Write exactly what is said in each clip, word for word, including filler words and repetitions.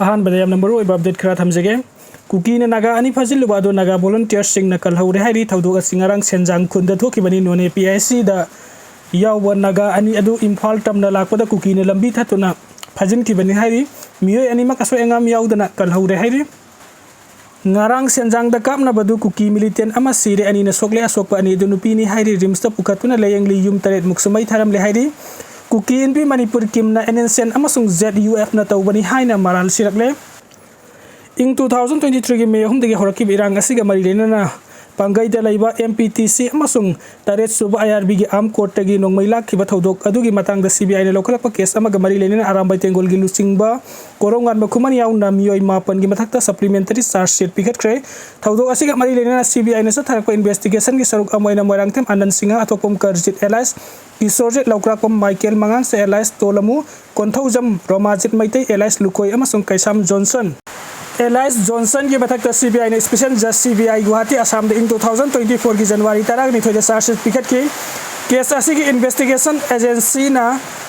ꯑꯍꯥꯟꯕꯗ ꯌꯥꯝꯅ ꯃꯔꯨꯑꯣꯏꯕ ꯑꯞꯗꯦꯠ ꯈꯔ ꯊꯝꯖꯒꯦ꯫ ꯀꯨꯀꯤꯅ ꯅꯥꯒꯥ ꯑꯅꯤ ꯐꯥꯖꯤꯜꯂꯨꯕ ꯑꯗꯨ ꯅꯥꯒꯥ ꯚꯣꯂꯨꯟꯇꯤꯌꯔꯁꯤꯡꯅ ꯀꯜꯍꯧꯔꯦ ꯍꯥꯏꯔꯤ꯫ ꯊꯧꯗꯣꯛ ꯑꯁꯤ ꯉꯔꯥꯡ ꯁꯦꯟꯖꯥꯡ ꯈꯨꯟꯗ ꯊꯣꯛꯈꯤꯕꯅꯤ꯫ ꯅꯣꯅꯦ ꯄꯤ ꯑꯥꯏ ꯁꯤꯗ ꯌꯥꯎꯕ ꯅꯥꯒꯥ ꯑꯅꯤ ꯑꯗꯨ ꯏꯝꯐꯥꯜ ꯇꯝꯅ ꯂꯥꯛꯄꯗ ꯀꯨꯀꯤꯅ ꯂꯝꯕꯤ ꯊꯠꯇꯨꯅ ꯐꯥꯖꯤꯟꯈꯤꯕꯅꯤ ꯍꯥꯏꯔꯤ꯫ ꯃꯤꯑꯣꯏ ꯑꯅꯤꯃꯛ ꯑꯁꯣꯏ ꯑꯉꯥꯝ ꯌꯥꯎꯗꯅ ꯀꯜꯍꯧꯔꯦ ꯍꯥꯏꯔꯤ꯫ ꯉꯔꯥꯡ ꯁꯦꯟꯖꯥꯡꯗ ꯀꯥꯞꯅꯕꯗꯨ ꯀꯨꯀꯤ ꯃꯤꯂꯤꯇꯦꯟ ꯑꯃ ꯁꯤꯔꯦ, ꯑꯅꯤꯅ ꯁꯣꯛꯂꯦ꯫ ꯑꯁꯣꯛꯄ ꯑꯅꯤ ꯑꯗꯨ ꯅꯨꯄꯤꯅꯤ ꯍꯥꯏꯔꯤ꯫ ꯔꯤꯝꯁꯇ ꯄꯨꯈꯠꯇꯨꯅ ꯂꯥꯌꯦꯡꯂꯤ꯫ ꯌꯨꯝ ꯇꯔꯦꯠꯃꯨꯛꯁꯨ ꯃꯩ ꯊꯥꯔꯝꯂꯦ ꯍꯥꯏꯔꯤ꯫ ꯀꯨꯀꯤ ꯏꯟꯄꯤ ꯃꯅꯤꯄꯨꯔ ꯀꯤꯝꯅ ꯑꯦꯟ ꯑꯦꯁ ꯑꯦꯟ ꯑꯃꯁꯨꯡ ꯖꯦꯠ ꯌꯨ ꯑꯦꯐꯅ ꯇꯧꯕꯅꯤ ꯍꯥꯏꯅ ꯃꯔꯥꯜ ꯁꯤꯔꯛꯂꯦ꯫ ꯏꯪ ꯇꯨ ꯊꯥꯎꯖꯟ ꯇ꯭ꯋꯦꯟꯇꯤ ꯊ꯭ꯔꯤꯒꯤ ꯃꯦ ꯑꯍꯨꯝꯗꯒꯤ ꯍꯧꯔꯛꯈꯤꯕ ꯏꯔꯥꯡ ꯑꯁꯤꯒ ꯃꯔꯤ ꯂꯩꯅꯅ ꯄꯥꯡꯒꯩꯗ ꯂꯩꯕ ꯑꯦꯝ ꯄꯤ ꯇꯤ ꯁꯤ ꯑꯃꯁꯨꯡ ꯇꯔꯦꯠ ꯁꯨꯕ ꯑꯥꯏ ꯑꯥꯔ ꯕꯤꯒꯤ ꯑꯥꯔꯝ ꯀꯣꯔꯠꯇꯒꯤ ꯅꯣꯡꯃꯩ ꯂꯥꯛꯈꯤꯕ ꯊꯧꯗꯣꯛ ꯑꯗꯨꯒꯤ ꯃꯇꯥꯡꯗ ꯁꯤ ꯕꯤ ꯑꯥꯏꯅ ꯂꯧꯈꯠꯂꯛꯄ ꯀꯦꯁ ꯑꯃꯒ ꯃꯔꯤ ꯂꯩꯅꯅ ꯑꯔꯥꯝꯕꯥꯏ ꯇꯦꯡꯒꯣꯜꯒꯤ ꯂꯨꯆꯤꯡꯕ ꯀꯣꯔꯧꯉꯥꯟꯕ ꯈꯨꯃꯟ ꯌꯥꯎꯅ ꯃꯤꯑꯣꯏ ꯃꯥꯄꯟꯒꯤ ꯃꯊꯛꯇ ꯁꯄ꯭ꯂꯤꯃꯦꯟꯇꯔꯤ ꯆꯥꯔꯖ ꯁꯤꯠ ꯄꯤꯈꯠꯈ꯭ꯔꯦ꯫ ꯊꯧꯗꯣꯛ ꯑꯁꯤꯒ ꯃꯔꯤ ꯂꯩꯅꯅ ꯁꯤ ꯕꯤ ꯑꯥꯏꯅ ꯆꯠꯊꯔꯛꯄ ꯏꯟꯚꯦꯁꯇꯤꯒꯦꯁꯟꯒꯤ ꯁꯔꯨꯛ ꯑꯃ ꯑꯣꯏꯅ ꯃꯣꯏꯔꯥꯡꯊꯦꯝ ꯑꯅꯟ ꯁꯤꯡꯍ, ꯑꯊꯣꯛꯄꯝ ꯀꯔꯖꯤꯠ ꯑꯦꯂꯥꯏꯁ ꯀꯤꯁꯣꯔꯖꯤꯠ, ꯂꯧꯀ꯭ꯔꯥꯛꯄꯝ ꯃꯥꯏꯀꯦꯜ, ꯃꯉꯥꯡꯁꯦ ꯑꯦꯂꯥꯏꯁ ꯇꯣꯂꯃꯨ, ꯀꯣꯟꯊꯧꯖꯝ ꯔꯣꯃꯥꯖꯤꯠ ꯃꯩꯇꯩ ꯑꯦꯂꯥꯏꯁ ꯂꯨꯀꯣꯏ ꯑꯃꯁꯨꯡ ꯀꯩꯁꯥꯝ ꯖꯣꯟꯁꯟ, ꯑꯦꯂꯥꯏꯁ ꯖꯣꯟꯁꯟꯒꯤ ꯃꯊꯛꯇ ꯁꯤ ꯕꯤ ꯑꯥꯏꯅ ꯏꯁꯄꯤꯁꯦꯜ ꯖꯁ ꯁꯤ ꯕꯤ ꯑꯥꯏ ꯒꯨꯋꯥꯍꯥꯇꯤ ꯑꯁꯥꯝꯗ ꯏꯪ ꯇꯨ ꯊꯥꯎꯖꯟ ꯇ꯭ꯋꯦꯟꯇꯤ ꯐꯣꯔꯒꯤ ꯖꯅꯋꯥꯔꯤ ꯇꯔꯥꯅꯤꯊꯣꯏꯗ ꯆꯥꯔꯖ ꯁꯤꯠ ꯄꯤꯈꯠꯈꯤ꯫ ꯀꯦꯁ ꯑꯁꯤꯒꯤ ꯏꯟꯚꯦꯁꯇꯤꯒꯦꯁꯟ ꯑꯦꯖꯦꯟꯁꯤꯅ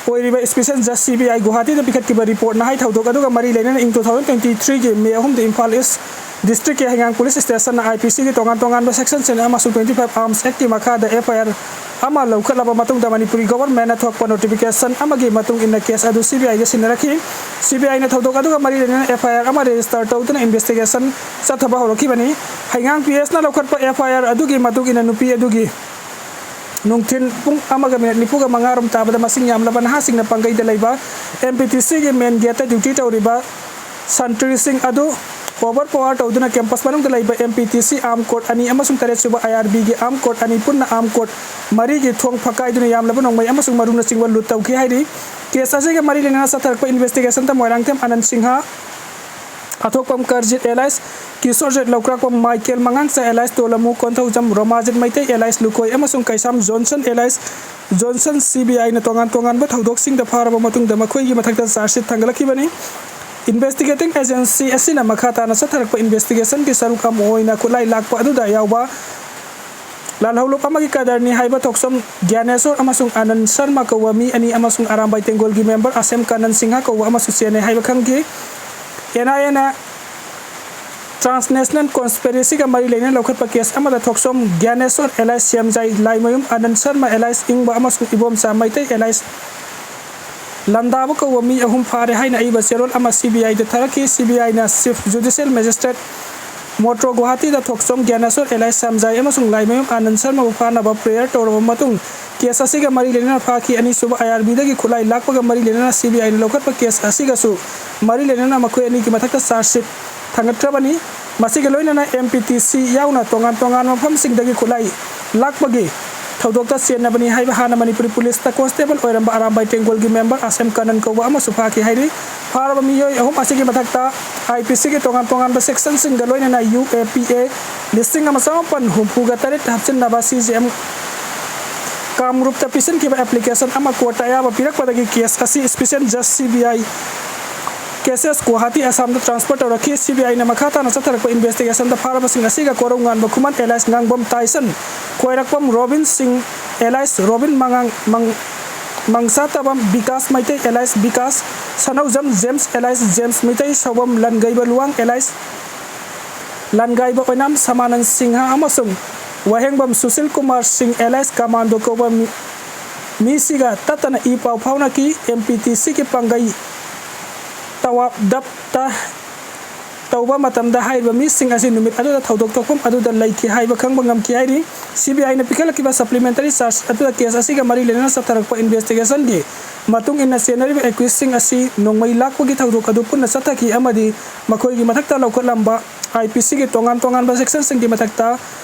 ꯑꯣꯏꯔꯤꯕ ꯏꯁꯄꯤꯁꯦꯜ ꯖꯁ ꯁꯤ ꯕꯤ ꯑꯥꯏ ꯒꯨꯋꯥꯍꯥꯇꯤꯗ ꯄꯤꯈꯠꯈꯤꯕ ꯔꯤꯄꯣꯔꯠꯅ ꯍꯥꯏ ꯊꯧꯗꯣꯛ ꯑꯗꯨꯒ ꯃꯔꯤ ꯂꯩꯅꯅ ꯏꯪ ꯇꯨ ꯊꯥꯎꯖꯟ ꯇ꯭ꯋꯦꯟꯇꯤ ꯊ꯭ꯔꯤꯒꯤ ꯃꯦ ꯑꯍꯨꯝꯗ ꯏꯝꯐꯥꯜ ꯏꯁ ꯗꯤꯁꯇ꯭ꯔꯤꯛꯀꯤ ꯍꯩꯉꯥꯡ ꯄꯨꯂꯤꯁ ꯁ꯭ꯇꯦꯁꯟꯅ ꯑꯥꯏ ꯄꯤ ꯁꯤꯒꯤ ꯇꯣꯉꯥꯟ ꯇꯣꯉꯥꯟꯕ ꯁꯦꯛꯁꯟꯁꯤꯡ ꯑꯃꯁꯨꯡ ꯇ꯭ꯋꯦꯟꯇꯤ ꯐꯥꯏꯚ ꯑꯥꯔꯝꯁ ꯑꯦꯛꯀꯤ ꯃꯈꯥꯗ ꯑꯦꯐ ꯑꯥꯏ ꯑꯥꯔ ꯑꯃ ꯂꯧꯈꯠꯂꯕ ꯃꯇꯨꯡꯗ ꯃꯅꯤꯄꯨꯔꯤ ꯒꯣꯚꯔꯟꯃꯦꯟꯠꯅ ꯊꯣꯛꯄ ꯅꯣꯇꯤꯐꯤꯀꯦꯁꯟ ꯑꯃꯒꯤ ꯃꯇꯨꯡ ꯏꯟꯅ ꯀꯦꯁ ꯑꯗꯨ ꯁꯤ ꯕꯤ ꯑꯥꯏꯗ ꯁꯤꯟꯅꯔꯛꯈꯤ꯫ ꯁꯤ ꯕꯤ ꯑꯥꯏꯅ ꯊꯧꯗꯣꯛ ꯑꯗꯨꯒ ꯃꯔꯤ ꯂꯩꯅꯅ ꯑꯦꯐ ꯑꯥꯏ ꯑꯥꯔ ꯑꯃ ꯔꯦꯖꯤꯁꯇꯔ ꯇꯧꯗꯨꯅ ꯏꯟꯚꯦꯁꯇꯤꯒꯦꯁꯟ ꯆꯠꯊꯕ ꯍꯧꯔꯛꯈꯤꯕꯅꯤ꯫ ꯍꯩꯉꯥꯡ ꯄꯤ ꯑꯦꯁꯅ ꯂꯧꯈꯠꯄ ꯑꯦꯐ ꯑꯥꯏ ꯑꯥꯔ ꯑꯗꯨꯒꯤ ꯃꯇꯨꯡ ꯏꯟꯅ ꯅꯨꯄꯤ ꯑꯗꯨꯒꯤ ꯅꯨꯡꯊꯤꯜ ꯄꯨꯡ ꯑꯃꯒ ꯃꯤꯅꯠ ꯅꯤꯐꯨꯒ ꯃꯉꯥ ꯔꯣꯝ ꯇꯥꯕꯗ ꯃꯁꯤꯡ ꯌꯥꯝꯂꯕ ꯅꯍꯥꯁꯤꯡꯅ ꯄꯥꯡꯒꯩꯗ ꯂꯩꯕ ꯑꯦꯝ ꯄꯤ ꯇꯤ ꯁꯤꯒꯤ ꯃꯦꯟ ꯒꯦꯠꯇ ꯗ꯭ꯌꯨꯇꯤ ꯇꯧꯔꯤꯕ ꯁꯟꯇ꯭ꯔꯤꯁꯤꯡ ꯑꯗꯨ ꯑꯣꯚꯔ ꯄꯥꯋꯔ ꯇꯧꯗꯨꯅ ꯀꯦꯝꯄꯁ ꯃꯅꯨꯡꯗ ꯂꯩꯕ M P T C ꯑꯥꯔꯝ court ꯑꯅꯤ ꯑꯃꯁꯨꯡ ꯇꯔꯦꯠ ꯁꯨꯕ ꯑꯥꯏ ꯑꯥꯔ ꯕꯤꯒꯤ ꯑꯥꯔꯝ ꯀꯣꯔꯠ ꯑꯅꯤ ꯄꯨꯟꯅ ꯑꯥꯔꯝ ꯀꯣꯔꯠ ꯃꯔꯤꯒꯤ ꯊꯣꯡ ꯐꯛꯀꯥꯏꯗꯨꯅ ꯌꯥꯝꯂꯕ ꯅꯣꯡꯃꯩ ꯑꯃꯁꯨꯡ ꯃꯔꯨꯅꯆꯤꯡꯕ ꯂꯨꯠ ꯇꯧꯈꯤ ꯍꯥꯏꯔꯤ꯫ ꯀꯦꯁ ꯑꯁꯤꯒ ꯃꯔꯤ ꯂꯩꯅꯅ ꯆꯠꯊꯔꯛꯄ ꯏꯟꯚꯦꯁꯇꯤꯒꯦꯁꯟꯗ ꯃꯣꯏꯔꯥꯡꯊꯦꯝ ꯑꯅꯟ ꯁꯤꯡꯍ, ꯑꯊꯣꯛꯄꯝ ꯀꯔꯖꯤꯠ ꯑꯦꯂꯥꯏꯁ ꯀꯤꯁꯣꯔꯖꯤꯠ, ꯂꯧꯀ꯭ꯔꯥꯛꯄꯝ ꯃꯥꯏꯀꯦꯜ, ꯃꯉꯥꯡꯆꯥ ꯑꯦꯂꯥꯏꯁ ꯇꯣꯂꯃꯨ, ꯀꯣꯟꯊꯧꯖꯝ ꯔꯣꯃꯥꯖꯤꯠ ꯃꯩꯇꯩ ꯑꯦꯂꯥꯏꯁ ꯂꯨꯀꯣꯏ ꯑꯃꯁꯨꯡ Keisham Johnson alias Johnson C B ꯑꯥꯏꯅ ꯇꯣꯉꯥꯟ ꯇꯣꯉꯥꯟꯕ ꯊꯧꯗꯣꯛꯁꯤꯡꯗ ꯐꯥꯔꯕ ꯃꯇꯨꯡꯗ ꯃꯈꯣꯏꯒꯤ ꯃꯊꯛꯇ ꯆꯥꯔꯖ ꯁꯤꯠ ꯊꯥꯡꯒꯠꯂꯛꯈꯤꯕꯅꯤ꯫ ꯏꯟꯚꯦꯁꯇꯤꯒꯦꯇꯤꯡ ꯑꯦꯖꯦꯟꯁꯤ ꯑꯁꯤꯅ ꯃꯈꯥ ꯇꯥꯅ ꯆꯠꯊꯔꯛꯄ ꯏꯟꯚꯦꯁꯇꯤꯒꯦꯁꯟꯒꯤ ꯁꯔꯨꯛ ꯑꯃ ꯑꯣꯏꯅ ꯈꯨꯠꯂꯥꯏ ꯂꯥꯛꯄ ꯑꯗꯨꯗ ꯌꯥꯎꯕ ꯂꯥꯜꯍꯧꯂꯨꯞ ꯑꯃꯒꯤ ꯀꯗꯔꯅꯤ ꯍꯥꯏꯕ ꯊꯣꯛꯆꯣꯝ ꯒ꯭ꯌꯥꯅꯦꯁꯣꯔ ꯑꯃꯁꯨꯡ ꯑꯅꯟ ꯁꯔꯃ ꯀꯧꯕ ꯃꯤ ꯑꯅꯤ ꯑꯃꯁꯨꯡ ꯑꯔꯥꯝꯕꯥꯏ ꯇꯦꯡꯒꯣꯜꯒꯤ ꯃꯦꯝꯕꯔ ꯑꯁꯦꯝ ꯀꯥꯅꯟ ꯁꯤꯡꯍ ꯀꯧꯕ ꯑꯃꯁꯨ ꯆꯦꯟꯅꯩ ꯍꯥꯏꯕ ꯈꯪꯈꯤ꯫ ꯑꯦꯟ ꯑꯥꯏ ꯑꯦꯅ transnational conspiracyꯒ ꯃꯔꯤ ꯂꯩꯅꯅ ꯂꯧꯈꯠꯄ ꯀꯦꯁ ꯑꯃꯗ ꯊꯣꯛꯆꯣꯝ ꯒ꯭ꯌꯥꯅꯦꯁꯣꯔ alias ꯁ꯭ꯌꯥꯝꯖꯥꯏ, ꯂꯥꯏꯃꯌꯨꯝ ꯑꯅꯟ ꯁꯔꯃ alias ꯏꯪꯕ ꯑꯃꯁꯨꯡ ꯏꯕꯣꯝꯆꯥ ꯃꯩꯇꯩ alias ꯂꯟꯗꯥꯕ ꯀꯧꯕ ꯃꯤ ꯑꯍꯨꯝ ꯐꯥꯔꯦ ꯍꯥꯏꯅ ꯑꯏꯕ ꯆꯦꯔꯣꯜ ꯑꯃ ꯁꯤ ꯕꯤ ꯑꯥꯏꯗ ꯊꯥꯔꯛꯈꯤ꯫ ꯁꯤ ꯕꯤ ꯑꯥꯏꯅ Chief Judicial Magistrate ꯃꯣꯇ꯭ꯔꯣ ꯒꯨꯋꯥꯍꯥꯇꯤꯗ ꯊꯣꯛꯆꯣꯝ ꯒ꯭ꯌꯥꯅꯦꯁꯣꯔ alias ꯁ꯭ꯌꯥꯝꯖꯥꯏ ꯑꯃꯁꯨꯡ ꯂꯥꯏꯃꯌꯨꯝ ꯑꯅꯟ ꯁꯔꯃꯕꯨ ꯐꯥꯅꯕ prayer ꯇꯧꯔꯕ ꯃꯇꯨꯡ, ꯀꯦꯁ ꯑꯁꯤꯒ ꯃꯔꯤ ꯂꯩꯅꯅ ꯐꯥꯈꯤ꯫ ꯑꯅꯤꯁꯨꯕ ꯑꯥꯏ ꯑꯥꯔ ꯕꯤꯗꯒꯤ ꯈꯨꯠꯂꯥꯏ ꯂꯥꯛꯄꯒ ꯃꯔꯤ ꯂꯩꯅꯅ ꯁꯤ ꯕꯤ ꯑꯥꯏꯅ ꯂꯧꯈꯠꯄ ꯀꯦꯁ ꯑꯁꯤꯒꯁꯨ ꯃꯔꯤ ꯂꯩꯅꯅ ꯃꯈꯣꯏ ꯑꯅꯤꯒꯤ ꯃꯊꯛꯇ charge sheet ꯊꯥꯡꯒꯠꯈ꯭ꯔꯕꯅꯤ꯫ ꯃꯁꯤꯒ ꯂꯣꯏꯅꯅ ꯑꯦꯝ ꯄꯤ ꯇꯤ ꯁꯤ ꯌꯥꯎꯅ ꯇꯣꯉꯥꯟ ꯇꯣꯉꯥꯟꯕ ꯃꯐꯝꯁꯤꯡꯗꯒꯤ ꯈꯨꯠꯂꯥꯏ ꯂꯥꯛꯄꯒꯤ ꯊꯧꯗꯣꯛꯇ ꯆꯦꯟꯅꯕꯅꯤ ꯍꯥꯏꯕ ꯍꯥꯟꯅ ꯃꯅꯤꯄꯨꯔꯤ ꯄꯨꯂꯤꯁꯇ ꯀꯣꯟꯁꯇꯦꯕꯜ ꯑꯣꯏꯔꯝꯕ ꯑꯔꯥꯝꯕꯥꯏ ꯇꯦꯡꯒꯣꯜꯒꯤ ꯃꯦꯝꯕꯔ ꯑꯁꯦꯝ ꯀꯅꯟ ꯀꯧꯕ ꯑꯃꯁꯨ ꯐꯥꯈꯤ ꯍꯥꯏꯔꯤ꯫ ꯐꯥꯔꯕ ꯃꯤꯑꯣꯏ ꯑꯍꯨꯝ ꯑꯁꯤꯒꯤ ꯃꯊꯛꯇ ꯑꯥꯏ ꯄꯤ ꯁꯤꯒꯤ ꯇꯣꯉꯥꯟ ꯇꯣꯉꯥꯟꯕ ꯁꯦꯛꯁꯟꯁꯤꯡꯒ ꯂꯣꯏꯅꯅ ꯌꯨ ꯑꯦ ꯄꯤ ꯑꯦ ꯂꯤꯁꯤꯡ ꯑꯃ ꯆꯃꯥꯄꯟ ꯍꯨꯝꯐꯨꯒ ꯇꯔꯦꯠ ꯍꯥꯞꯆꯤꯟꯅꯕ ꯁꯤ ꯖꯤ ꯑꯦꯝ ꯀꯥꯝꯔꯨꯞꯇ ꯄꯤꯁꯤꯟꯈꯤꯕ ꯑꯦꯄ꯭ꯂꯤꯀꯦꯁꯟ ꯑꯃ ꯀꯣꯔꯠꯇ ꯑꯌꯥꯕ ꯄꯤꯔꯛꯄꯗꯒꯤ ꯀꯦꯁ ꯑꯁꯤ ꯏꯁꯄꯤꯁꯦꯜ ꯖꯁ ꯁꯤ ꯕꯤ ꯑꯥꯏ ꯀꯦꯁꯦꯁ ꯒꯨꯋꯥꯍꯥꯇꯤ ꯑꯁꯥꯝꯗ ꯇ꯭ꯔꯥꯟꯁꯐꯔ ꯇꯧꯔꯛꯈꯤ꯫ ꯁꯤ ꯕꯤ ꯑꯥꯏꯅ ꯃꯈꯥ ꯇꯥꯅ ꯆꯠꯊꯔꯛꯄ ꯏꯟꯚꯦꯁꯇꯤꯒꯦꯁꯟꯗ ꯐꯥꯔꯕꯁꯤꯡ ꯑꯁꯤꯒ Koraunganba Khuman alias Ngangbam Taison, Koirakpam Robin Singh alias Robin ꯃꯉꯥꯡ, ꯃꯪ-, Mangsatabam Bikash Meitei alias Bikash, Sanoujam James alias James Meitei, Soubam Langeiba Luwang alias Langaiba Oinam, Samanan Singh ꯑꯃꯁꯨꯡ ꯋꯥꯍꯦꯡꯕꯝ ꯁꯨꯁꯤꯜ ꯀꯨꯃꯥꯔ ꯁꯤꯡ alias ꯀꯃꯥꯟꯗꯣ ꯀꯧꯕ ꯃꯤ-, ꯃꯤꯁꯤꯒ ꯇꯠꯇꯅ ꯏ ꯄꯥꯎ ꯐꯥꯎꯅꯈꯤ꯫ ꯑꯦꯝ ꯄꯤ ꯇꯤ ꯁꯤꯒꯤ ꯄꯥꯡꯒꯩ ꯇꯋꯥꯞꯗꯞꯇ ꯇꯧꯕ ꯃꯇꯝꯗ ꯍꯥꯏꯔꯤꯕ ꯃꯤꯁꯤꯡ ꯑꯁꯤ ꯅꯨꯃꯤꯠ ꯑꯗꯨꯗ ꯊꯧꯗꯣꯛ ꯊꯣꯛꯐꯝ ꯑꯗꯨꯗ ꯂꯩꯈꯤ ꯍꯥꯏꯕ ꯈꯪꯕ ꯉꯝꯈꯤ ꯍꯥꯏꯔꯤ꯫ ꯁꯤ ꯕꯤ ꯑꯥꯏꯅ ꯄꯤꯈꯠꯂꯛꯈꯤꯕ supplementary charge ꯑꯗꯨꯗ ꯀꯦꯁ ꯑꯁꯤꯒ ꯃꯔꯤ ꯂꯩꯅꯅ ꯆꯠꯊꯔꯛꯄ ꯏꯟꯚꯦꯁꯇꯤꯒꯦꯁꯟꯒꯤ ꯃꯇꯨꯡ ꯏꯟꯅ ꯆꯦꯟꯅꯔꯤꯕ ꯑꯦꯀ꯭ꯌꯨꯁꯁꯤꯡ ꯑꯁꯤ ꯅꯣꯡꯃꯩ ꯂꯥꯛꯄꯒꯤ ꯊꯧꯗꯣꯛ ꯑꯗꯨ ꯄꯨꯟꯅ ꯆꯠꯊꯈꯤ ꯑꯃꯗꯤ ꯃꯈꯣꯏꯒꯤ ꯃꯊꯛꯇ ꯂꯧꯈꯠꯂꯝꯕ ꯑꯥꯏ ꯄꯤ ꯁꯤꯒꯤ ꯇꯣꯉꯥꯟ ꯇꯣꯉꯥꯟꯕ ꯁꯦꯛꯁꯟꯁꯤꯡꯒꯤ ꯃꯊꯛꯇ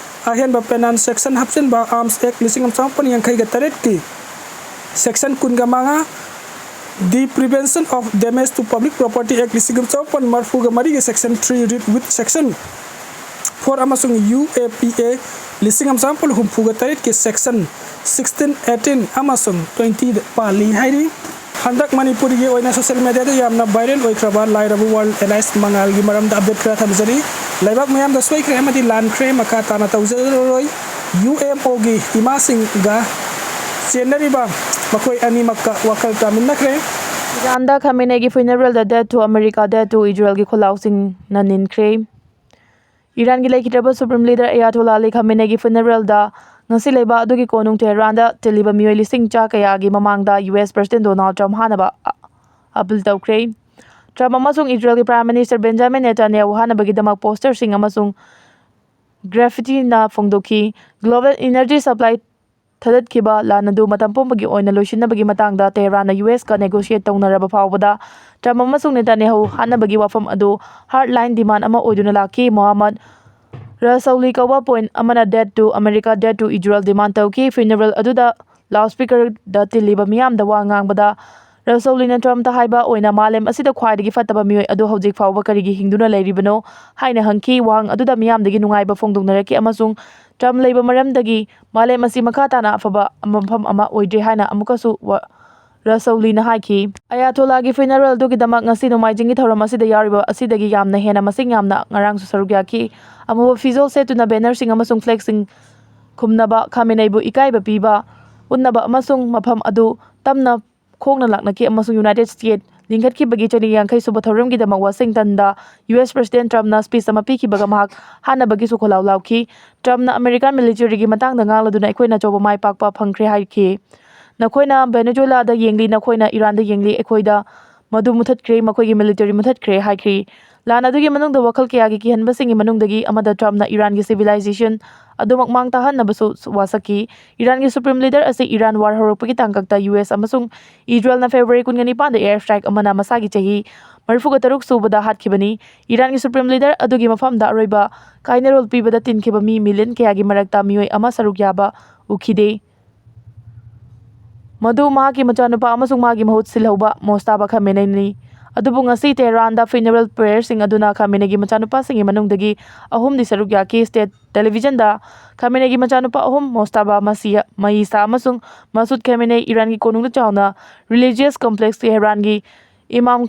ꯑꯍꯦꯟꯕ ꯄꯦꯅꯥꯜ ꯁꯦꯛꯁꯟ ꯍꯥꯞꯆꯤꯟꯕ, Arms Act ꯂꯤꯁꯤꯡ ꯑꯃ ꯆꯃꯥꯄꯟ ꯌꯥꯡꯈꯩꯒ ꯇꯔꯦꯠꯀꯤ ꯁꯦꯛꯁꯟ ꯀꯨꯟꯒ ꯃꯉꯥ, The Prevention of Damage to Public Property Act ꯂꯤꯁꯤꯡ ꯑꯃ ꯆꯃꯥꯄꯟ ꯃꯔꯤꯐꯨꯒ ꯃꯔꯤꯒꯤ section three read with section four ꯑꯃꯁꯨꯡ ꯌꯨ ꯑꯦ ꯄꯤ ꯑꯦ ꯂꯤꯁꯤꯡ ꯑꯃ ꯆꯃꯥꯄꯟ ꯍꯨꯝꯐꯨꯒ ꯇꯔꯦꯠꯀꯤ section sixteen, eighteen ꯑꯃꯁꯨꯡ twenty ꯄꯥꯜꯂꯤ ꯍꯥꯏꯔꯤ꯫ ꯍꯟꯗꯛ ꯃꯅꯤꯄꯨꯔꯒꯤ ꯑꯣꯏꯅ social mediaꯗ ꯌꯥꯝꯅ viral ꯑꯣꯏꯈ꯭ꯔꯕ ꯂꯥꯏꯔꯕ world alias ꯃꯉꯥꯜꯒꯤ ꯃꯔꯝꯗ update ꯈꯔ ꯊꯝꯖꯔꯤ꯫ ꯂꯩꯕꯥꯛ ꯃꯤꯌꯥꯝꯗ ꯁꯣꯏꯈ꯭ꯔꯦ ꯑꯃꯗꯤ ꯂꯥꯟꯈ꯭ꯔꯦ, ꯃꯈꯥ ꯇꯥꯅ ꯇꯧꯖꯔꯔꯣꯏ꯫ ꯌꯨ ꯑꯦꯝ ꯑꯣꯒꯤ ꯏꯃꯥꯁꯤꯡꯒ ꯆꯦꯟꯅꯔꯤꯕ ꯃꯈꯣꯏ ꯑꯅꯤꯃꯛꯀ ꯋꯥꯈꯜ ꯇꯥꯃꯤꯟꯅꯈ꯭ꯔꯦ꯫ ꯏꯔꯥꯟꯗ ꯈꯥꯃꯦꯅꯦꯒꯤ ꯐ꯭ꯌꯨꯅꯔꯦꯜꯗ death to America, death to ꯏꯖꯔꯦꯜꯒꯤ ꯈꯣꯜꯂꯥꯎꯁꯤꯡꯅ ꯅꯤꯟꯈ꯭ꯔꯦ꯫ ꯏꯔꯥꯟꯒꯤ ꯂꯩꯈꯤꯗ꯭ꯔꯕ ꯁꯨꯄ꯭ꯔꯤꯝ ꯂꯤꯗꯔ ꯑꯌꯥꯊꯣꯂꯥ ꯑꯂꯤ ꯈꯥꯃꯦꯅꯦꯒꯤ ꯐ꯭ꯌꯨꯅꯔꯦꯜꯗ ꯉꯁꯤ ꯂꯩꯕ ꯑꯗꯨꯒꯤ ꯀꯣꯅꯨꯡ ꯇꯦꯍꯔꯥꯟꯗ ꯇꯤꯜꯂꯤꯕ ꯃꯤꯑꯣꯏ ꯂꯤꯁꯤꯡ ꯆꯥ ꯀꯌꯥꯒꯤ ꯃꯃꯥꯡꯗ ꯌꯨ ꯑꯦꯁ ꯄ꯭ꯔꯁꯤꯗꯦꯟ ꯗꯣꯅꯥꯜꯗ ꯇ꯭ꯔꯝꯞ ꯍꯥꯟꯅꯕ ꯑ-, ꯑꯄꯤꯜ ꯇꯧꯈ꯭ꯔꯦ꯫ ꯇ꯭ꯔꯝꯞ ꯑꯃꯁꯨꯡ ꯏꯖꯔꯦꯜꯒꯤ ꯄ꯭ꯔꯥꯏꯝ ꯃꯤꯅꯤꯁꯇꯔ ꯕꯦꯟꯖꯥꯃꯤꯟ ꯅꯦꯇꯥꯟꯌꯥꯍꯨ ꯍꯥꯟꯅꯕꯒꯤꯗꯃꯛ ꯄꯣꯁꯇꯔꯁꯤꯡ ꯑꯃꯁꯨꯡ ꯒ꯭ꯔꯥꯐꯤꯇꯤꯅ ꯐꯣꯡꯗꯣꯛꯈꯤ꯫ ꯒ꯭ꯂꯣꯕꯦꯜ ꯏꯅꯔꯖꯤ ꯁꯄ꯭ꯂꯥꯏ ꯊꯥꯗꯠꯈꯤꯕ ꯂꯥꯟ ꯑꯗꯨ ꯃꯇꯝ ꯄꯨꯝꯕꯒꯤ ꯑꯣꯏꯅ ꯂꯣꯏꯁꯤꯟꯅꯕꯒꯤ ꯃꯇꯥꯡꯗ ꯇꯦꯍꯔꯥꯟꯅ ꯌꯨ ꯑꯦꯁꯀ ꯅꯦꯒꯣꯁꯤꯌꯦꯠ ꯇꯧꯅꯔꯕ ꯐꯥꯎꯕꯗ ꯇ꯭ꯔꯝꯞ ꯑꯃꯁꯨꯡ ꯅꯦꯇꯥꯟꯌꯥꯍꯨ ꯍꯥꯠꯅꯕꯒꯤ ꯋꯥꯐꯝ ꯑꯗꯨ ꯍꯥꯔꯠ ꯂꯥꯏꯟ ꯗꯤꯃꯥꯟ ꯑꯃ ꯑꯣꯏꯗꯨꯅ ꯂꯥꯛꯈꯤ꯫ ꯃꯣꯍꯥꯃꯗ ꯔꯁꯧꯂꯤ ꯀꯧꯕ ꯄꯣꯏꯟ ꯑꯃꯅ death to America, death to Israel demand ꯇꯧꯈꯤ꯫ ꯐ꯭ꯌꯨꯅꯔꯦꯜ ꯑꯗꯨꯗ ꯂꯥꯎꯗ ꯁ꯭ꯄꯤꯀꯔꯗ ꯇꯤꯜꯂꯤꯕ ꯃꯤꯌꯥꯝꯗ ꯋꯥ ꯉꯥꯡꯕꯗ ꯔꯁꯧꯂꯤꯅ ꯇ꯭ꯔꯝꯞꯇ ꯍꯥꯏꯕ ꯑꯣꯏꯅ ꯃꯥꯂꯦꯝ ꯑꯁꯤꯗ ꯈ꯭ꯋꯥꯏꯗꯒꯤ ꯐꯠꯇꯕ ꯃꯤꯑꯣꯏ ꯑꯗꯨ ꯍꯧꯖꯤꯛ ꯐꯥꯎꯕ ꯀꯔꯤꯒꯤ ꯍꯤꯡꯗꯨꯅ ꯂꯩꯔꯤꯕꯅꯣ ꯍꯥꯏꯅ ꯍꯪꯈꯤ꯫ ꯋꯥꯍꯪ ꯑꯗꯨꯗ ꯃꯤꯌꯥꯝꯗꯒꯤ ꯅꯨꯡꯉꯥꯏꯕ ꯐꯣꯡꯗꯣꯛꯅꯔꯛꯈꯤ ꯑꯃꯁꯨꯡ ꯇ꯭ꯔꯝꯞ ꯂꯩꯕ ꯃꯔꯝꯗꯒꯤ ꯃꯥꯂꯦꯝ ꯑꯁꯤ ꯃꯈꯥ ꯇꯥꯅ ꯑꯐꯕ ꯃꯐꯝ ꯑꯃ ꯑꯣꯏꯗ꯭ꯔꯦ ꯍꯥꯏꯅ ꯑꯃꯨꯛꯀꯁꯨ ꯋꯥ-, ꯔꯁꯧꯂꯤꯅ ꯍꯥꯏꯈꯤ꯫ ꯑꯌꯥꯊꯣꯂꯥꯒꯤ ꯐ꯭ꯌꯨꯅꯔꯦꯜ ꯑꯗꯨꯒꯤꯗꯃꯛ ꯉꯁꯤ ꯅꯣꯡꯃꯥꯏꯖꯤꯡꯒꯤ ꯊꯧꯔꯝ ꯑꯁꯤꯗ ꯌꯥꯎꯔꯤꯕ ꯑꯁꯤꯗꯒꯤ ꯌꯥꯝꯅ ꯍꯦꯟꯅ ꯃꯁꯤꯡ ꯌꯥꯝꯅ ꯉꯔꯥꯡꯁꯨ ꯁꯔꯨꯛ ꯌꯥꯈꯤ꯫ ꯑꯃꯨꯕ ꯐꯤꯖꯣꯜ ꯁꯦꯠꯇꯨꯅ ꯕꯦꯅꯔꯁꯤꯡ ꯑꯃꯁꯨꯡ ꯐ꯭ꯂꯦꯒꯁꯤꯡ ꯈꯨꯝꯅꯕ ꯈꯥꯃꯦꯅꯩꯕꯨ ꯏꯀꯥꯏꯕ ꯄꯤꯕ ꯎꯠꯅꯕ ꯑꯃꯁꯨꯡ ꯃꯐꯝ ꯑꯗꯨ ꯇꯝꯅ ꯈꯣꯡꯅ ꯂꯥꯛꯅꯈꯤ ꯑꯃꯁꯨꯡ ꯌꯨꯅꯥꯏꯇꯦꯗ ꯁ꯭ꯇꯦꯠ ꯂꯤꯡꯈꯠꯈꯤꯕꯒꯤ ꯆꯅꯤ ꯌꯥꯡꯈꯩ ꯁꯨꯕ ꯊꯧꯔꯝꯒꯤꯗꯃꯛ ꯋꯥꯁꯤꯡꯇꯟꯗ ꯌꯨ ꯑꯦꯁ ꯄ꯭ꯔꯁꯤꯗꯦꯟ ꯇ꯭ꯔꯝꯞꯅ ꯁ꯭ꯄꯤꯆ ꯑꯃ ꯄꯤꯈꯤꯕꯒ ꯃꯍꯥꯛ ꯍꯥꯟꯅꯕꯒꯤꯁꯨ ꯈꯣꯜꯂꯥꯎ ꯂꯥꯎꯈꯤ꯫ ꯇ꯭ꯔꯝꯞꯅ ꯑꯃꯦꯔꯤꯀꯥꯟ ꯃꯤꯂꯤꯇꯔꯤꯒꯤ ꯃꯇꯥꯡꯗ ꯉꯥꯡꯂꯗꯨꯅ ꯑꯩꯈꯣꯏꯅ ꯑꯆꯧꯕ ꯃꯥꯏ ꯄꯥꯛꯄ ꯐꯪꯈ꯭ꯔꯦ ꯍꯥꯏꯈꯤ꯫ "ꯅꯈꯣꯏꯅ ꯚꯦꯅꯦꯖꯨꯋꯦꯂꯥꯗ ꯌꯦꯡꯂꯤ, ꯅꯈꯣꯏꯅ ꯏꯔꯥꯟꯗ ꯌꯦꯡꯂꯤ, ꯑꯩꯈꯣꯏꯗ ꯃꯗꯨ ꯃꯨꯊꯠꯈ꯭ꯔꯦ, ꯃꯈꯣꯏꯒꯤ ꯃꯤꯂꯤꯇꯔꯤ ꯃꯨꯊꯠꯈ꯭ꯔꯦ" ꯍꯥꯏꯈꯤ꯫ ꯂꯥꯟ ꯑꯗꯨꯒꯤ ꯃꯅꯨꯡꯗ ꯋꯥꯈꯜ ꯀꯌꯥꯒꯤ ꯀꯤꯍꯟꯕꯁꯤꯡꯒꯤ ꯃꯅꯨꯡꯗꯒꯤ ꯑꯃꯗ ꯇ꯭ꯔꯝꯞꯅ ꯏꯔꯥꯟꯒꯤ ꯁꯤꯚꯤꯂꯥꯏꯖꯦꯁꯟ ꯑꯗꯨꯃꯛ ꯃꯥꯡ ꯇꯥꯛꯍꯟꯅꯕꯁꯨ ꯋꯥꯁꯛꯈꯤ꯫ ꯏꯔꯥꯟꯒꯤ ꯁꯨꯄ꯭ꯔꯤꯝ ꯂꯤꯗꯔ ꯑꯁꯤ ꯏꯔꯥꯟ ꯋꯥꯔ ꯍꯧꯔꯛꯄꯒꯤ ꯇꯥꯡꯀꯛꯇ ꯌꯨ ꯑꯦꯁ ꯑꯃꯁꯨꯡ ꯏꯖꯔꯦꯜꯅ ꯐꯦꯕ꯭ꯔꯨꯋꯥꯔꯤ ꯀꯨꯟꯒ ꯅꯤꯄꯥꯟꯗ ꯑꯦꯌꯔ ꯁ꯭ꯇ꯭ꯔꯥꯏꯛ ꯑꯃꯅ ꯃꯁꯥꯒꯤ ꯆꯍꯤ ꯃꯔꯤꯐꯨꯒ ꯇꯔꯨꯛ ꯁꯨꯕꯗ ꯍꯥꯠꯈꯤꯕꯅꯤ꯫ ꯏꯔꯥꯟꯒꯤ ꯁꯨꯄ꯭ꯔꯤꯝ ꯂꯤꯗꯔ ꯑꯗꯨꯒꯤ ꯃꯐꯝꯗ ꯑꯔꯣꯏꯕ ꯀꯥꯏꯅꯔꯣꯜ ꯄꯤꯕꯗ ꯇꯤꯟꯈꯤꯕ ꯃꯤ ꯃꯤꯂꯤꯌꯟ ꯀꯌꯥꯒꯤ ꯃꯔꯛꯇ ꯃꯤꯑꯣꯏ ꯑꯃ ꯁꯔꯨꯛ ꯌꯥꯕ ꯎꯈꯤꯗꯦ꯫ ꯃꯗꯨ ꯃꯍꯥꯛꯀꯤ ꯃꯆꯥꯅꯨꯄꯥ ꯑꯃꯁꯨꯡ ꯃꯥꯒꯤ ꯃꯍꯨꯠ ꯁꯤꯜꯍꯧꯕ ꯃꯣꯁꯇꯥꯕꯥ ꯈꯥꯃꯦꯅꯦꯅꯤ꯫ ꯑꯗꯨꯕꯨ ꯉꯁꯤ ꯇꯦꯍꯔꯥꯟꯗ ꯐ꯭ꯌꯨꯅꯔꯦꯜ ꯄ꯭ꯔꯦꯌꯔꯁꯤꯡ ꯑꯗꯨꯅ ꯈꯥꯃꯦꯅꯦꯒꯤ ꯃꯆꯥꯅꯨꯄꯥꯁꯤꯡꯒꯤ ꯃꯅꯨꯡꯗꯒꯤ ꯑꯍꯨꯝꯗꯤ ꯁꯔꯨꯛ ꯌꯥꯈꯤ꯫ ꯁ꯭ꯇꯦꯠ ꯇꯦꯂꯤꯚꯤꯖꯟꯗ ꯈꯥꯃꯦꯅꯦꯒꯤ ꯃꯆꯥꯅꯨꯄꯥ ꯑꯍꯨꯝ, ꯃꯣꯁꯇꯥꯕꯥ ꯃꯁꯤꯌ-, ꯃꯌꯤꯁꯥ ꯑꯃꯁꯨꯡ ꯃꯁꯨꯗ ꯈꯥꯃꯦꯅꯦ, ꯏꯔꯥꯟꯒꯤ ꯀꯣꯅꯨꯡꯗ ꯆꯥꯎꯅ ꯔꯤꯂꯤꯖꯤꯌꯁ ꯀꯝꯄ꯭ꯂꯦꯛꯁ ꯇꯦꯍꯔꯥꯟꯒꯤ ꯏꯃꯥꯝ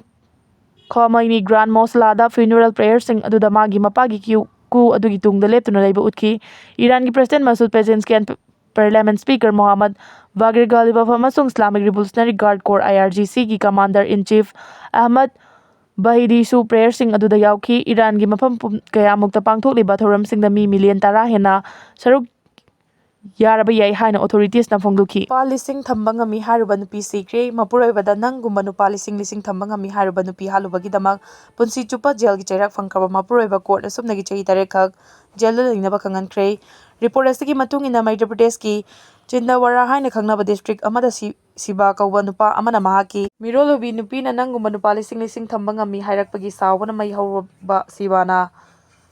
ꯈꯣꯃꯩꯅꯤ ꯒ꯭ꯔꯥꯟ ꯃꯣꯁꯂꯥꯗ ꯐ꯭ꯌꯨꯅꯔꯦꯜ ꯄ꯭ꯔꯦꯌꯔꯁꯤꯡ ꯑꯗꯨꯗ ꯃꯥꯒꯤ ꯃꯄꯥꯒꯤ ꯀ꯭ꯌꯨ, ꯀꯨ ꯑꯗꯨꯒꯤ ꯇꯨꯡꯗ ꯂꯦꯞꯇꯨꯅ ꯂꯩꯕ ꯎꯠꯈꯤ꯫ ꯏꯔꯥꯟꯒꯤ president ꯃꯁꯨꯗ ꯄꯦꯖꯦꯟꯁꯀꯤꯌꯥꯟ Parliament Speaker Mohammad Bagher Ghalibaf ꯑꯃꯁꯨꯡ Islamic Revolutionary Guard Corps, I R G C, ꯒꯤ Commander in Chief Ahmad ꯕꯍꯤꯗꯤꯁꯨ prayer ꯁꯤꯡ ꯑꯗꯨꯗ ꯌꯥꯎꯈꯤ꯫ ꯏꯔꯥꯟꯒꯤ ꯃꯐꯝ ꯄꯨꯝ-, ꯀꯌꯥꯃꯨꯛꯇ ꯄꯥꯡꯊꯣꯛꯂꯤꯕ ꯊꯧꯔꯝꯁꯤꯡꯗ ꯃꯤ million ꯇꯔꯥ ꯍꯦꯟꯅ ꯁꯔꯨꯛ ꯌꯥꯔꯕ ꯌꯥꯏ ꯍꯥꯏꯅ authorities ꯅ ꯐꯣꯡꯗꯣꯛꯈꯤ꯫ ꯂꯨꯄꯥ ꯂꯤꯁꯤꯡ ꯊꯝꯕ ꯉꯝꯃꯤ ꯍꯥꯏꯔꯨꯕ ꯅꯨꯄꯤ ꯁꯤꯈ꯭ꯔꯦ꯫ ꯃꯄꯨꯔꯣꯏꯕꯗ ꯅꯪꯒꯨꯝꯕ ꯅꯨꯄꯥ ꯂꯤꯁꯤꯡ ꯂꯤꯁꯤꯡ ꯊꯝꯕ ꯉꯝꯃꯤ ꯍꯥꯏꯔꯨꯕ ꯅꯨꯄꯤ ꯍꯥꯠꯂꯨꯕꯒꯤꯗꯃꯛ ꯄꯨꯟꯁꯤ ꯆꯨꯞꯄ ꯖꯦꯜꯒꯤ ꯆꯩꯔꯥꯛ ꯐꯪꯈ꯭ꯔꯕ ꯃꯄꯨꯔꯣꯏꯕ court ꯑꯁꯨꯝꯅꯒꯤ ꯆꯍꯤ ꯇꯔꯦꯠ ꯈꯛ ꯖꯦꯜꯗ ꯂꯩꯅꯕ ꯈꯪꯍꯟꯈ꯭ꯔꯦ꯫ Report ꯑꯁꯤꯒꯤ ꯃꯇꯨꯡ ꯏꯟꯅ ꯃꯩꯙ꯭ꯌ ꯄ꯭ꯔꯗꯦꯁꯀꯤ ꯆꯤꯟꯗꯋꯥꯔꯥ ꯍꯥꯏꯅ ꯈꯪꯅꯕ district ꯑꯃꯗ ꯁꯤ-, ꯁꯤꯕꯥ ꯀꯧꯕ ꯅꯨꯄꯥ ꯑꯃꯅ ꯃꯍꯥꯛꯀꯤ ꯃꯤꯔꯣꯜꯂꯨꯕꯤ ꯅꯨꯄꯤꯅ ꯅꯪꯒꯨꯝꯕ ꯅꯨꯄꯥ ꯂꯤꯁꯤꯡ ꯂꯤꯁꯤꯡ ꯊꯝꯕ ꯉꯝꯃꯤ ꯍꯥꯏꯔꯛꯄꯒꯤ ꯁꯥꯎꯕꯅ ꯃꯩ ꯍꯧꯔꯨꯕ ꯁꯤꯕꯥꯅ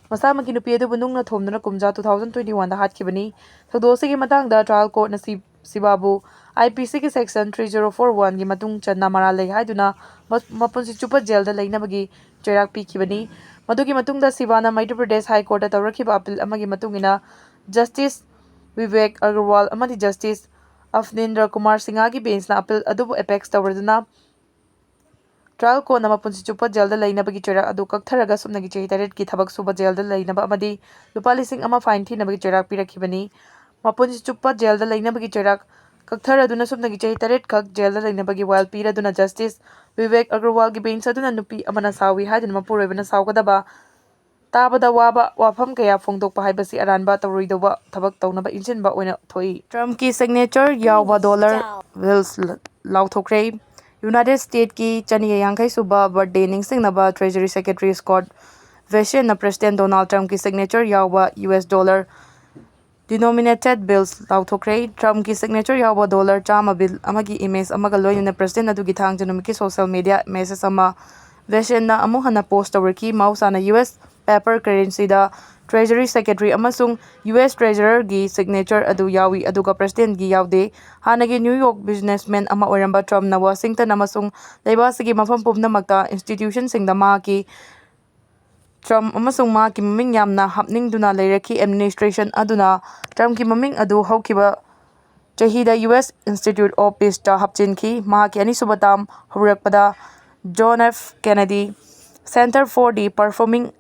ꯃꯁꯥꯃꯛꯀꯤ ꯅꯨꯄꯤ ꯑꯗꯨꯕꯨ ꯅꯨꯡꯅ ꯊꯣꯝꯗꯨꯅ ꯀꯨꯝꯖꯥ two thousand twenty one ꯗ ꯍꯥꯠꯈꯤꯕꯅꯤ꯫ ꯊꯧꯗꯣꯛ ꯑꯁꯤꯒꯤ ꯃꯇꯥꯡꯗ trial court ꯅ ꯁꯤ-, ꯁꯤꯕꯥꯕꯨ I P C ꯒꯤ section three zero four one ꯒꯤ ꯃꯇꯨꯡ ꯆꯟꯅ ꯃꯔꯥꯜ ꯂꯩ ꯍꯥꯏꯗꯨꯅ ꯃ-, ꯃꯄꯨꯟꯁꯤ ꯆꯨꯞꯄ ꯖꯦꯜꯗ ꯂꯩꯅꯕꯒꯤ ꯆꯩꯔꯥꯛ ꯄꯤꯈꯤꯕꯅꯤ꯫ ꯃꯗꯨꯒꯤ ꯃꯇꯨꯡꯗ ꯁꯤꯕꯥꯅ ꯃꯩꯙ꯭ꯌ ꯄ꯭ꯔꯗꯦꯁ High Court ꯇ ꯇꯧꯔꯛꯈꯤꯕ appeal ꯑꯃꯒꯤ ꯃꯇꯨꯡ ꯏꯟꯅ Justice ꯚꯤꯕꯦꯛ ꯑꯒꯔꯋꯥꯜ ꯑꯃꯗꯤ Justice ꯑꯚꯅꯤꯟꯗ꯭ꯔ ꯀꯨꯃꯥꯔ ꯁꯤꯡꯍꯒꯤ bench ꯅ appeal ꯑꯗꯨꯕꯨ apex ꯇꯧꯔꯗꯨꯅ trial court ꯅ ꯃꯄꯨꯟꯁꯤ ꯆꯨꯞꯄ ꯖꯦꯜꯗ ꯂꯩꯅꯕꯒꯤ ꯆꯩꯔꯥꯛ ꯑꯗꯨ ꯀꯛꯊꯔꯒ ꯁꯨꯞꯅꯒꯤ ꯆꯍꯤ ꯇꯔꯦꯠꯀꯤ ꯊꯕꯛ ꯁꯨꯕ ꯖꯦꯜꯗ ꯂꯩꯅꯕ ꯑꯃꯗꯤ ꯂꯨꯄꯥ ꯂꯤꯁꯤꯡ ꯑꯃ fine ꯊꯤꯅꯕꯒꯤ ꯆꯩꯔꯥꯛ ꯄꯤꯔꯛꯈꯤꯕꯅꯤ꯫ ꯃꯄꯨꯟꯁꯤ ꯆꯨꯞꯄ ꯖꯦꯜꯗ ꯂꯩꯅꯕꯒꯤ ꯆꯩꯔꯥꯛ ꯀꯛꯊꯔꯗꯨꯅ ꯁꯨꯞꯅꯒꯤ ꯆꯍꯤ ꯇꯔꯦꯠ ꯈꯛ ꯖꯦꯜꯗ ꯂꯩꯅꯕꯒꯤ ꯋꯥꯌꯦꯜ ꯄꯤꯔꯗꯨꯅ Justice ꯚꯤꯕꯦꯛ ꯑꯒꯔꯋꯥꯜꯒꯤ bench ꯑꯗꯨꯅ ꯅꯨꯄꯤ ꯑꯃꯅ ꯁꯥꯎꯏ ꯍꯥꯏꯗꯨꯅ ꯃꯄꯨꯔꯣꯏꯕꯅ ꯁꯥꯎꯒꯗꯕ, ꯇꯥꯕꯗ ꯋꯥꯕ ꯋꯥꯐꯝ ꯀꯌꯥ ꯐꯣꯡꯗꯣꯛꯄ ꯍꯥꯏꯕꯁꯤ ꯑꯔꯥꯟꯕ ꯇꯧꯔꯣꯏꯗꯧꯕ ꯊꯕꯛ ꯇꯧꯅꯕ ꯏꯟꯁꯤꯟꯕ ꯑꯣꯏꯅ ꯊꯣꯛꯏ꯫ Trump ꯀꯤ signature ꯌꯥꯎꯕ dollar bills ꯂ-, ꯂꯥꯎꯊꯣꯛꯈ꯭ꯔꯦ꯫ United States ꯀꯤ ꯆꯅꯤ ꯌꯥꯡꯈꯩ ꯁꯨꯕ birthday ꯅꯤꯡꯁꯤꯡꯅꯕ Treasury Secretary Scott Bessent ꯅ President Donald Trump ꯀꯤ signature ꯌꯥꯎꯕ U S dollar denominated bills ꯂꯥꯎꯊꯣꯛꯈ꯭ꯔꯦ꯫ Trump ꯀꯤ signature ꯌꯥꯎꯕ dollar ꯆꯥꯝꯃ bill ꯑꯃꯒꯤ image ꯑꯃꯒ ꯂꯣꯏꯅꯅ President ꯑꯗꯨꯒꯤ ꯊꯥꯡꯖ ꯅꯨꯃꯤꯠꯀꯤ social media message ꯑꯃ Bessent ꯅ ꯑꯃꯨꯛ ꯍꯟꯅ post ꯇꯧꯔꯛꯈꯤ꯫ ꯃꯍꯧꯁꯥꯅ U S paper currency ꯗ Treasury Secretary ꯑꯃꯁꯨꯡ U S Treasurer ꯒꯤ signature ꯑꯗꯨ ꯌꯥꯎꯏ, ꯑꯗꯨꯒ President ꯀꯤ ꯌꯥꯎꯗꯦ꯫ ꯍꯥꯟꯅꯒꯤ New York businessman ꯑꯃ ꯑꯣꯏꯔꯝꯕ Trump ꯅ Washington ꯑꯃꯁꯨꯡ ꯂꯩꯕꯥꯛ ꯑꯁꯤꯒꯤ ꯃꯐꯝ ꯄꯨꯝꯅꯃꯛꯇ institution ꯁꯤꯡꯗ ꯃꯍꯥꯛꯀꯤ Trump ꯑꯃꯁꯨꯡ ꯃꯍꯥꯛꯀꯤ ꯃꯃꯤꯡ ꯌꯥꯝꯅ ꯍꯥꯞꯅꯤꯡꯗꯨꯅ ꯂꯩꯔꯛꯈꯤ꯫ Administration ꯑꯗꯨꯅ Trump ꯀꯤ ꯃꯃꯤꯡ ꯑꯗꯨ ꯍꯧꯈꯤꯕ ꯆꯍꯤꯗ U S Institute of Peace ꯇ ꯍꯥꯞꯆꯤꯟꯈꯤ꯫ ꯃꯍꯥꯛꯀꯤ ꯑꯅꯤꯁꯨꯕ term ꯍꯧꯔꯛꯄꯗ John F Kennedy Center for the Performing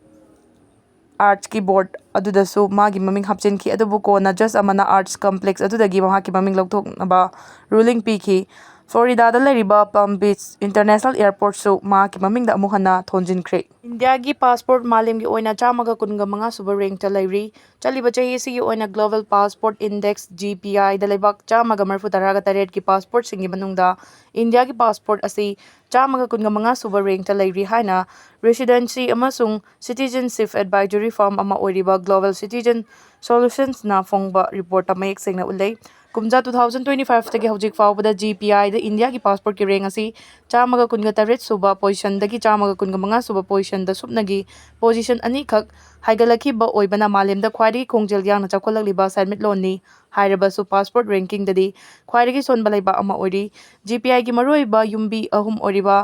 ꯑꯥꯔꯠꯁꯀꯤ ꯕꯣꯔꯗ ꯑꯗꯨꯗꯁꯨ ꯃꯥꯒꯤ ꯃꯃꯤꯡ ꯍꯥꯞꯆꯤꯟꯈꯤ꯫ ꯑꯗꯨꯕꯨ ꯀꯣꯟꯅ ꯖꯖ ꯑꯃꯅ ꯑꯥꯔꯠꯁ ꯀꯝꯄ꯭ꯂꯦꯛꯁ ꯑꯗꯨꯗꯒꯤ ꯃꯍꯥꯛꯀꯤ ꯃꯃꯤꯡ ꯂꯧꯊꯣꯛꯅꯕ ꯔꯨꯂꯤꯡ ꯄꯤꯈꯤ꯫ ꯐ꯭ꯂꯣꯔꯤꯗꯥꯗ ꯂꯩꯔꯤꯕ ꯄꯥꯝ ꯕꯤꯆ ꯏꯟꯇꯔꯅꯦꯁꯅꯦꯜ ꯑꯦꯌꯔꯄꯣꯔꯠꯁꯨ ꯃꯍꯥꯛꯀꯤ ꯃꯃꯤꯡꯗ ꯑꯃꯨꯛ ꯍꯟꯅ ꯊꯣꯟꯖꯤꯟꯈ꯭ꯔꯦ꯫ ꯏꯟꯗꯤꯌꯥꯒꯤ ꯄꯥꯁꯄꯣꯔꯠ ꯃꯥꯂꯦꯝꯒꯤ ꯑꯣꯏꯅ ꯆꯥꯝꯃꯒ ꯀꯨꯟꯒ ꯃꯉꯥ ꯁꯨꯕ ꯔꯦꯡꯛꯇ ꯂꯩꯔꯤ꯫ ꯆꯠꯂꯤꯕ ꯆꯍꯤ ꯑꯁꯤꯒꯤ ꯑꯣꯏꯅ global passport index, G P ꯑꯥꯏꯗ ꯂꯩꯕꯥꯛ ꯆꯥꯝꯃꯒ ꯃꯔꯤꯐꯨ ꯇꯔꯥꯒ ꯇꯔꯦꯠꯀꯤ ꯄꯥꯁꯄꯣꯔꯠꯁꯤꯡꯒꯤ ꯃꯅꯨꯡꯗ ꯏꯟꯗꯤꯌꯥꯒꯤ ꯄꯥꯁꯄꯣꯔꯠ ꯑꯁꯤ ꯆꯥꯝꯃꯒ ꯀꯨꯟꯒ ꯃꯉꯥ ꯁꯨꯕ ꯔꯦꯡꯛꯇ ꯂꯩꯔꯤ ꯍꯥꯏꯅ ꯔꯦꯁꯤꯗꯦꯟꯁꯤ ꯑꯃꯁꯨꯡ ꯁꯤꯇꯤꯖꯟꯁꯤꯞ ꯑꯦꯗꯚꯥꯏꯖꯔꯤ ꯐꯥꯔꯝ ꯑꯃ ꯑꯣꯏꯔꯤꯕ ꯒ꯭ꯂꯣꯕꯦꯜ ꯁꯤꯇꯤꯖꯟ ꯁꯣꯂꯨꯁꯟꯁꯅ ꯐꯣꯡꯕ ꯔꯤꯄꯣꯔꯠꯇ ꯃꯌꯦꯛ ꯁꯦꯡꯅ ꯎꯠꯂꯦ꯫ ꯀꯨꯝꯖꯥ ꯇꯨ ꯊꯥꯎꯖꯟ ꯇ꯭ꯋꯦꯟꯇꯤ ꯐꯥꯏꯚꯇꯒꯤ ꯍꯧꯖꯤꯛ ꯐꯥꯎꯕꯗ ꯖꯤ ꯄꯤ ꯑꯥꯏꯗ ꯏꯟꯗꯤꯌꯥꯒꯤ ꯄꯥꯁꯄꯣꯔꯠꯀꯤ ꯔꯦꯡꯛ ꯑꯁꯤ ꯆꯥꯝꯃꯒ ꯀꯨꯟꯒ ꯇꯔꯦꯠ ꯁꯨꯕ ꯄꯣꯖꯤꯁꯟꯗꯒꯤ ꯆꯥꯝꯃꯒ ꯀꯨꯟꯒ ꯃꯉꯥ ꯁꯨꯕ ꯄꯣꯖꯤꯁꯟꯗ ꯁꯨꯞꯅꯒꯤ ꯄꯣꯖꯤꯁꯟ ꯑꯅꯤꯈꯛ ꯍꯥꯏꯒꯠꯂꯛꯈꯤꯕ ꯑꯣꯏꯕꯅ ꯃꯥꯂꯦꯝꯗ ꯈ꯭ꯋꯥꯏꯗꯒꯤ ꯈꯣꯡꯖꯦꯜ ꯌꯥꯡꯅ ꯆꯥꯎꯈꯠꯂꯛꯂꯤꯕ ꯁꯦꯟꯃꯤꯠꯂꯣꯟꯅꯤ꯫ ꯍꯥꯏꯔꯕꯁꯨ ꯄꯥꯁꯄꯣꯔꯠ ꯔꯦꯡꯀꯤꯡꯗꯗꯤ ꯈ꯭ꯋꯥꯏꯗꯒꯤ ꯁꯣꯟꯕ ꯂꯩꯕꯥꯛ ꯑꯃ ꯑꯣꯏꯔꯤ꯫ ꯖꯤ ꯄꯤ ꯑꯥꯏꯒꯤ ꯃꯔꯨꯑꯣꯏꯕ ꯌꯨꯝꯕꯤ ꯑꯍꯨꯝ ꯑꯣꯏꯔꯤꯕ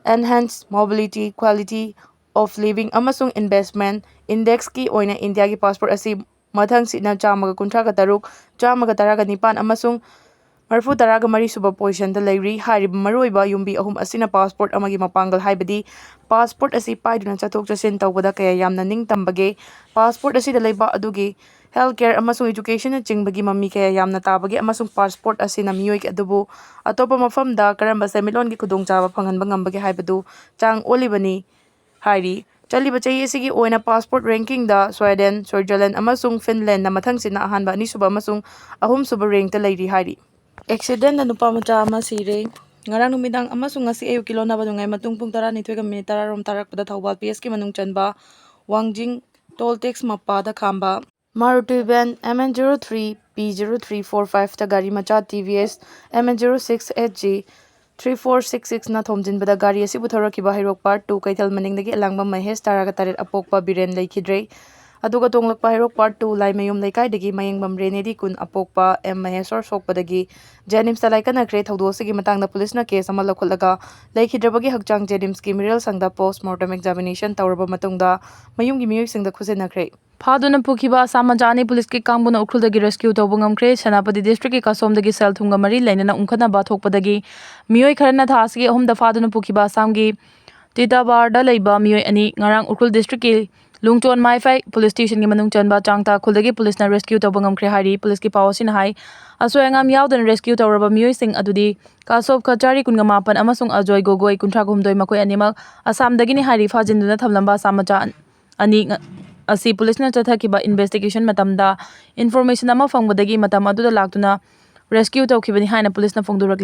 Enhanced Mobility, Quality of Living ꯑꯃꯁꯨꯡ Investment Indexꯀꯤ ꯑꯣꯏꯅ ꯏꯟꯗꯤꯌꯥꯒꯤ ꯄꯥꯁꯄꯣꯔꯠ ꯑꯁꯤ ꯃꯊꯪꯁꯤꯠꯅ ꯆꯥꯝꯃꯒ ꯀꯨꯟꯊ꯭ꯔꯥꯒ ꯇꯔꯨꯛ, ꯆꯥꯝꯃꯒ ꯇꯔꯥꯒ ꯅꯤꯄꯥꯟ ꯑꯃꯁꯨꯡ ꯃꯔꯤꯐꯨ ꯇꯔꯥꯒ ꯃꯔꯤ ꯁꯨꯕ ꯄꯣꯖꯤꯁꯟꯗ ꯂꯩꯔꯤ꯫ ꯍꯥꯏꯔꯤꯕ ꯃꯔꯨꯑꯣꯏꯕ ꯌꯨꯝꯕꯤ ꯑꯍꯨꯝ ꯑꯁꯤꯅ ꯄꯥꯁꯄꯣꯔꯠ ꯑꯃꯒꯤ ꯃꯄꯥꯡꯒꯜ, ꯍꯥꯏꯕꯗꯤ ꯄꯥꯁꯄꯣꯔꯠ ꯑꯁꯤ ꯄꯥꯏꯗꯨꯅ ꯆꯠꯊꯣꯛ ꯆꯠꯁꯤꯟ ꯇꯧꯕꯗ ꯀꯌꯥ ꯌꯥꯝꯅ ꯅꯤꯡꯇꯝꯕꯒꯦ, ꯄꯥꯁꯄꯣꯔꯠ ꯑꯁꯤꯗ ꯂꯩꯕꯥꯛ ꯑꯗꯨꯒꯤ ꯍꯦꯜꯊ ꯀꯦꯌꯔ ꯑꯃꯁꯨꯡ ꯑꯦꯖꯨꯀꯦꯁꯟꯅꯆꯤꯡꯕꯒꯤ ꯃꯃꯤ ꯀꯌꯥ ꯌꯥꯝꯅ ꯇꯥꯕꯒꯦ ꯑꯃꯁꯨꯡ ꯄꯥꯁꯄꯣꯔꯠ ꯑꯁꯤꯅ ꯃꯤꯑꯣꯏ ꯑꯗꯨꯕꯨ ꯑꯇꯣꯞꯄ ꯃꯐꯝꯗ ꯀꯔꯝꯕ ꯁꯦꯟꯃꯤꯠꯂꯣꯟꯒꯤ ꯈꯨꯗꯣꯡꯆꯥꯕ ꯐꯪꯍꯟꯕ ꯉꯝꯕꯒꯦ ꯍꯥꯏꯕꯗꯨ ꯆꯥꯡ ꯑꯣꯜꯂꯤꯕꯅꯤ ꯍꯥꯏꯔꯤ꯫ ꯆꯠꯂꯤꯕ ꯆꯍꯤ ꯑꯁꯤꯒꯤ ꯑꯣꯏꯅ ꯄꯥꯁꯄꯣꯔꯠ ꯔꯦꯡꯀꯤꯡꯗ ꯁ꯭ꯋꯦꯗꯦꯟ, ꯁ꯭ꯋꯤꯖꯔꯂꯦꯟ ꯑꯃꯁꯨꯡ ꯐꯤꯟꯂꯦꯟꯗꯅ ꯃꯊꯪꯁꯤꯠꯅ ꯑꯍꯥꯟꯕ, ꯑꯅꯤꯁꯨꯕ ꯑꯃꯁꯨꯡ ꯑꯍꯨꯝꯁꯨꯕ ꯔꯦꯡꯛꯇ ꯂꯩꯔꯤ ꯍꯥꯏꯔꯤ꯫ ꯑꯦꯛꯁꯤꯗꯦꯟꯗ ꯅꯨꯄꯥ ꯃꯆꯥ ꯑꯃ ꯁꯤꯔꯦ꯫ ꯉꯔꯥꯡ ꯅꯨꯃꯤꯗꯥꯡ ꯑꯃꯁꯨꯡ ꯉꯁꯤ ꯑꯌꯨꯛꯀꯤ ꯂꯣꯟꯅꯕ ꯅꯨꯡꯉꯥꯏ ꯃꯇꯨꯡ ꯄꯨꯡ ꯇꯔꯥꯅꯤꯊꯣꯏꯒ ꯃꯤꯅꯤꯠ ꯇꯔꯥꯔꯣꯝ ꯇꯥꯔꯛꯄꯗ ꯊꯧꯕꯥꯜ ꯄꯤ ꯑꯦꯁꯀꯤ ꯃꯅꯨꯡ ꯆꯟꯕ ꯋꯥꯡꯖꯤꯡ ꯇꯣꯜ ꯇꯦꯛꯁ ꯃꯄꯥꯗ ꯈꯥꯝꯕ Maruti van M N zero three P zero three four five ꯇ ꯒꯥꯔꯤ ꯃꯆꯥ T V S M N zero six H G three four six six ꯅ ꯊꯣꯝꯖꯤꯟꯕꯗ ꯒꯥꯔꯤ ꯑꯁꯤꯕꯨ ꯊꯧꯔꯛꯈꯤꯕ ꯍꯩꯔꯣꯛ Part two ꯀꯩꯊꯦꯜ ꯃꯅꯤꯡꯗꯒꯤ ꯑꯂꯥꯡꯕꯝ ꯃꯍꯦꯁ, ꯇꯔꯥꯒ ꯇꯔꯦꯠ, ꯑꯄꯣꯛꯄ ꯕꯤꯔꯦꯟ ꯂꯩꯈꯤꯗ꯭ꯔꯦ꯫ ꯑꯗꯨꯒ ꯇꯣꯡꯂꯛꯄ ꯍꯩꯔꯣꯛ Part two ꯂꯥꯏꯃꯌꯨꯝ ꯂꯩꯀꯥꯏꯗꯒꯤ ꯃꯌꯦꯡꯕꯝ ꯔꯦꯅꯦꯗꯤ, ꯀꯨꯟ, ꯑꯄꯣꯛꯄ ꯑꯦꯝ ꯃꯍꯦꯁꯣꯔ ꯁꯣꯛꯄꯗꯒꯤ ꯖꯦꯅꯤꯝꯁꯇ ꯂꯥꯏꯀꯠꯅꯈ꯭ꯔꯦ꯫ ꯊꯧꯗꯣꯛ ꯑꯁꯤꯒꯤ ꯃꯇꯥꯡꯗ ꯄꯨꯂꯤꯁꯅ ꯀꯦꯁ ꯑꯃ ꯂꯧꯈꯠꯂꯒ ꯂꯩꯈꯤꯗ꯭ꯔꯕꯒꯤ ꯍꯛꯆꯥꯡ ꯖꯦꯅꯤꯝꯁꯀꯤ ꯃꯤꯔꯦꯜ ꯁꯪꯗ ꯄꯣꯁꯃꯣꯔꯇꯝ ꯑꯦꯛꯖꯥꯃꯤꯅꯦꯁꯟ ꯇꯧꯔꯕ ꯃꯇꯨꯡꯗ ꯃꯌꯨꯝꯒꯤ ꯃꯤꯑꯣꯏꯁꯤꯡꯗ ꯈꯨꯠꯁꯤꯟꯅꯈ꯭ꯔꯦ꯫ ꯐꯥꯗꯨꯅ ꯄꯨꯈꯤꯕ ꯑꯁꯥꯝ ꯃꯆꯥ ꯑꯅꯤ ꯄꯨꯂꯤꯁꯀꯤ ꯀꯥꯡꯕꯨꯅ ꯎꯈ꯭ꯔꯨꯜꯗꯒꯤ ꯔꯦꯁꯀ꯭ꯌꯨ ꯇꯧꯕ ꯉꯝꯈ꯭ꯔꯦ꯫ ꯁꯦꯅꯥꯄꯇꯤ ꯗꯤꯁꯇ꯭ꯔꯤꯛꯀꯤ ꯀꯥꯁꯣꯝꯗꯒꯤ ꯁꯦꯜ ꯊꯨꯝꯒ ꯃꯔꯤ ꯂꯩꯅꯅ ꯎꯪꯈꯠꯅꯕ ꯊꯣꯛꯄꯗꯒꯤ ꯃꯤꯑꯣꯏ ꯈꯔꯅ ꯊꯥ ꯑꯁꯤꯒꯤ ꯑꯍꯨꯝꯗ ꯐꯥꯗꯨꯅ ꯄꯨꯈꯤꯕ ꯑꯁꯥꯝꯒꯤ ꯇꯤꯇꯥꯕꯥꯔꯗ ꯂꯩꯕ ꯃꯤꯑꯣꯏ ꯑꯅꯤ ꯉꯔꯥꯡ ꯎꯈ꯭ꯔꯨꯜ ꯗꯤꯁꯇ꯭ꯔꯤꯛꯀꯤ ꯂꯨꯡꯆꯣꯟ ꯃꯥꯏꯐꯥꯏ ꯄꯨꯂꯤꯁ ꯁ꯭ꯇꯦꯁꯟꯒꯤ ꯃꯅꯨꯡ ꯆꯟꯕ ꯆꯥꯡꯇꯥꯈꯨꯜꯗꯒꯤ ꯄꯨꯂꯤꯁꯅ ꯔꯦꯁꯀ꯭ꯌꯨ ꯇꯧꯕ ꯉꯝꯈ꯭ꯔꯦ ꯍꯥꯏꯔꯤ꯫ ꯄꯨꯂꯤꯁꯀꯤ ꯄꯥꯎ ꯑꯁꯤꯅ ꯍꯥꯏ, ꯑꯁꯣꯏ ꯑꯉꯥꯝ ꯌꯥꯎꯗꯅ ꯔꯦꯁꯀ꯭ꯌꯨ ꯇꯧꯔꯕ ꯃꯤꯑꯣꯏꯁꯤꯡ ꯑꯗꯨꯗꯤ ꯀꯥꯁꯣꯞ ꯀꯆꯥꯔꯤ ꯀꯨꯟꯒ ꯃꯥꯄꯟ ꯑꯃꯁꯨꯡ ꯑꯖꯣꯏ ꯒꯣꯒꯣꯏ, ꯀꯨꯟꯊ꯭ꯔꯥ ꯍꯨꯝꯗꯣꯏ, ꯃꯈꯣꯏ ꯑꯅꯤꯃꯛ ꯑꯁꯥꯝꯗꯒꯤꯅꯤ ꯍꯥꯏꯔꯤ꯫ ꯐꯥꯖꯤꯟꯗꯨꯅ ꯊꯝꯂꯝꯕ ꯑꯁꯥꯝ ꯃꯆꯥ ꯑꯅꯤ ꯉ-, ꯑꯁꯤ ꯄꯨꯂꯤꯁꯅ ꯆꯠꯊꯈꯤꯕ ꯏꯟꯚꯦꯁꯇꯤꯒꯦꯁꯟ ꯃꯇꯝꯗ ꯏꯟꯐꯣꯔꯃꯦꯁꯟ ꯑꯃ ꯐꯪꯕꯗꯒꯤ ꯃꯇꯝ ꯑꯗꯨꯗ ꯂꯥꯛꯇꯨꯅ ꯔꯦꯁꯀ꯭ꯌꯨ ꯇꯧꯈꯤꯕꯅꯤ ꯍꯥꯏꯅ ꯄꯨꯂꯤꯁꯅ ꯐꯣꯡꯗꯣꯔꯛꯂꯤ꯫